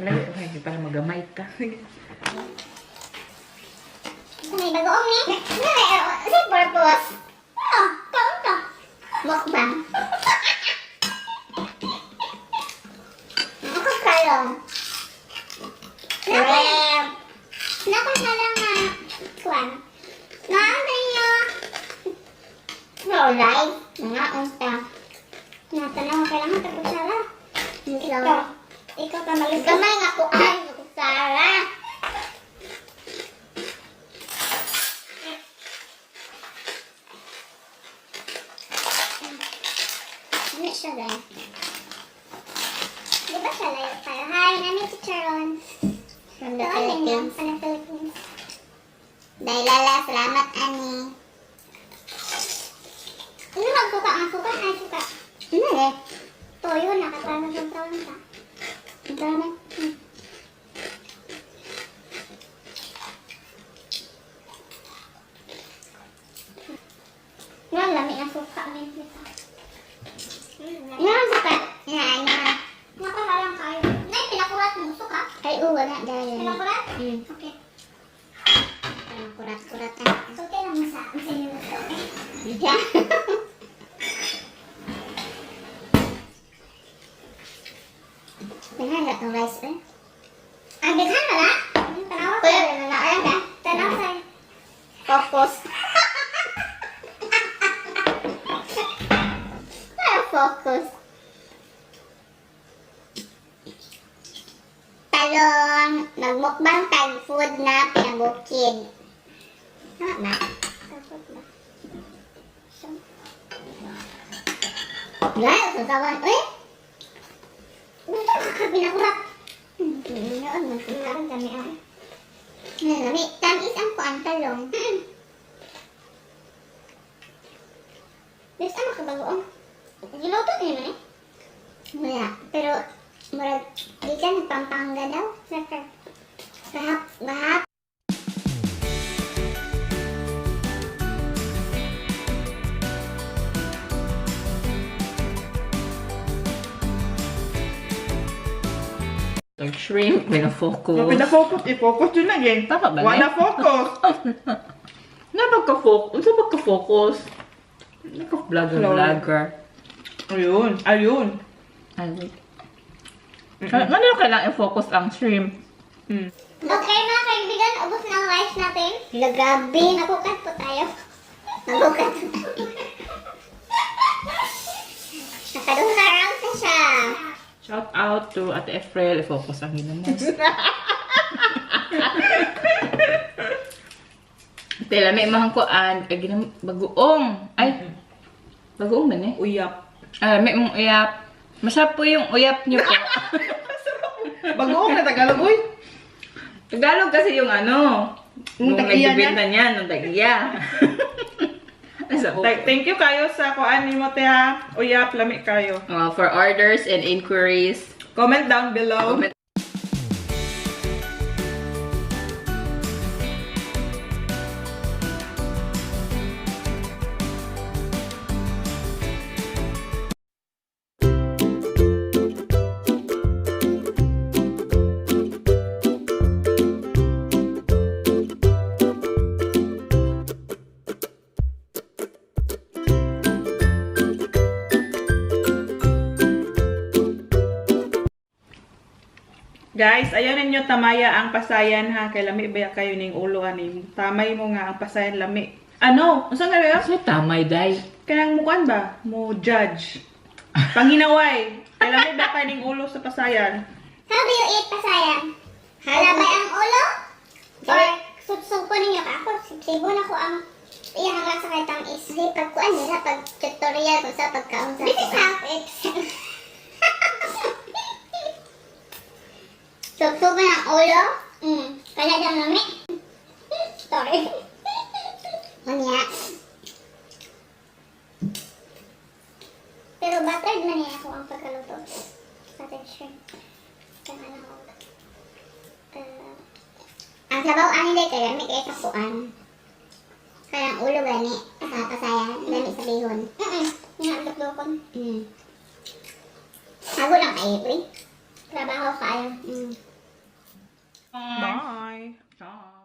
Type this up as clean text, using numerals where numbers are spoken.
Layo, ay, para magamay ta. May bagoong ni. Sa purpose. Ano? Kaon ka. Mukbang. Ako kalong. Rem. Nakasalang nga. Kuan. Naanta niyo. No, live. Mga unta. Natanaw kailangan tapos sara. Ikaw. Ikaw pa malis. Gamay nga ko ay Sara. Ano siya dahil? Di ba siya layo tayo? Hi, nami si Charon. From the Philippines. From the Philippines. Dahil Lala, salamat ani. Ano magsuka? Ang suka? Ay, suka. Ano eh? Toyo, nakatalo sa taon ka. Ang dami. Nga, lami ang suka. Nga, suka. Nga, nga. Nakahalang kayo. Nay, pinakurat mo suka. Ay, uwa na. Dahil. Pinakurat? Okay. Pinakurat-kurat na. Sulti lang mo sa niluto. Yeah. Daghan na itong rice eh. Ang daghan na na? Tanawa ko. Kuya, na na. Tanaw sa. Focus. Para focus. Talong, magmukbang tag food na pinabukid. Tama ba? Takot ba? So, Gaya, sasawan. Uy! Gusto ka ka pinakurat. Noon, magkukaroon kami ang. Nalami, tamis ang kuan talong. Bes, ano ka bagoong? Giluto din naman eh. Wala. Pero, murag, di ka nagpampanga daw. Never. Gahap, gahap. Like shrimp, pina-focus. No, pina-focus. I-focus yun lang eh. Tama ba, Wala ne? focus. Na pagka-focus. Unsa pagka-focus? Naka-vlogger, Hello. vlogger. Ayun. Ayun. Ay, wait. Ano yung kailangan i-focus ang shrimp? Okay mga kaibigan, ubos na ang rice natin. Hala, grabe. Nakukat po tayo. Nakukat po tayo. Nakaduha na round na siya. Shout out to Ate Efrel. I-focus ang ginamos. Ate, lami mahang kuan. Ay, ginam, bagoong. Ay, bagoong man eh. Uyap. Ah, lami mong uyap. Masarap po yung uyap niyo po. Bagoong na Tagalog, uy. Tagalog kasi yung ano. Nung Nung tag-iya nagbibenta niya, nung tag-iya. So, Thank you kayo sa kuan nimo te ha. Uyap, lami kayo. for orders and inquiries, Comment down below. comment. Guys, ayaw ninyo tamaya ang pasayan ha. Kay lami ba kayo ning ulo ani. Tamay mo nga ang pasayan lami. Ano? Unsa nga yun? So, tamay, day. Kanang mukuan ba? Mo judge. Panghinaway. Kay lami ba kayo ning ulo sa pasayan? How do you eat pasayan? Halabay ang ulo? Or subsugpo ninyo ka ako? Sibsibon ako ang iyang rasa kay tamis. Kasi pagkuan nila, pag tutorial kung sa pagkaon sa. This is how it's. Subsugpo ng ulo? Kaya dyan lami. Sorry. Unya. Pero buttered man niya ako ang pagkaluto. Buttered shrimp. Kaya lang ako. Ang sabaw ani day kay lami kay sa kuan. Kaya ang ulo gani sa pasayan, lami sa bihon. Nga luklukon. Hago lang kayo, uy. Trabaho kayo. Ciao.